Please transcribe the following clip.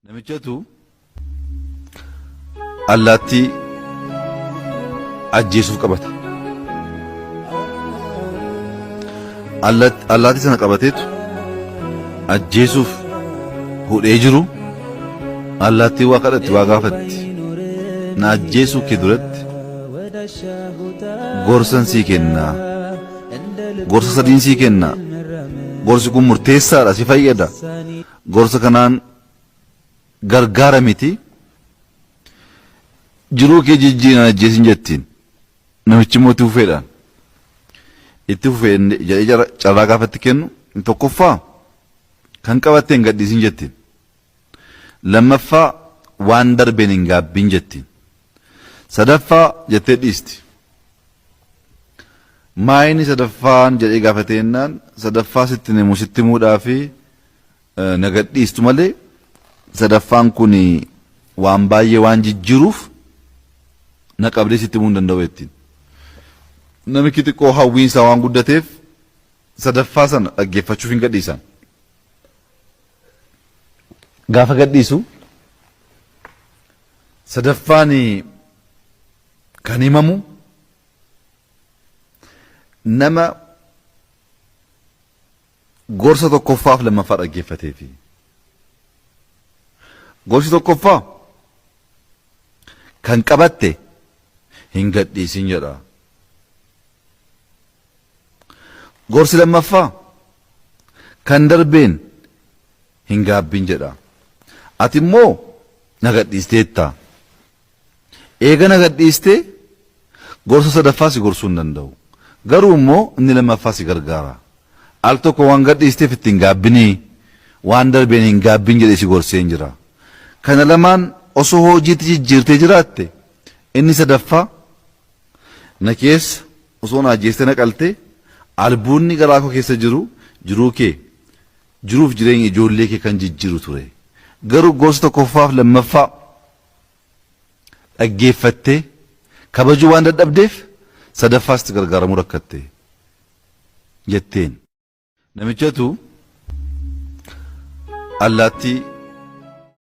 Namichatu allaattii ajjeesuuf qabata. Allaattii sana qabateetu ajjeesuuf hudhee jiru allaattii waa kadhatti waa gaafatti. Na ajjeesuu kee duratti gorsan sii kennaa. Gorsa sadiin sii kenna. Gorsi kun murteessaadha si fayyada. Gorsa kanaan gargaara miti. Jiruu kee jijjiiraan ajjeesin jettiin. Namichi immoo itti fufeedhaan. Itti fufee jedhee carraa gaafa itti kennu tokkoffaa kan qabatte hin gadhiisin jettiin. Lammaffaa waan darbeen hin gaabbin jettiin. Sadaffaa jettee dhiisti. Maa inni sadaffaan jedhee gaafatee jennaan sadaffaa sitti himu sitti himuudhaa fi na gadhiistu malee sadaffaan kun waan baay'ee waan jijjiiruuf na qabdee sitti himuu hin danda'u jettiin. Namichi xiqqoo hawwiin isaa waan guddateef sadaffaa sana dhaggeeffachuuf hin gadhiisan. Gaafa gadhiisu sadaffaan kan himamu nama gorsa tokkoffaaf lammaffaa dhaggeeffateefi. Gorsi tokkoffaa kan qabatte hin gadhiisin jedha. Gorsi lammaffaa kan darbeen hin gaabbin jedha. Ati immoo na gadhiisteetta. Eega na gadhiistee gorsa sadaffaa si gorsuu hin danda'u. Garuu immoo inni lammaffaa si gargaara. Al tokko waan gadhiisteef itti hin gaabbinii, waan darbeen hin gaabbin jedhee si gorseen jira. Kana lamaan osoo hojiitti jijjiirtee jiraatte inni sadaffaa na keessa osoo na ajjeestee na qaltee albuunni garaa koo keessa jiru jiruu kee jiruuf jireenya ijoollee kee kan jijjiiru ture. Garuu gorsa tokkoffaaf lammaffaa dhaggeeffattee kabajuu waan dadhabdeef sadaffaas itti gargaaramuu rakkatte jetteen. Namichatu allaattii.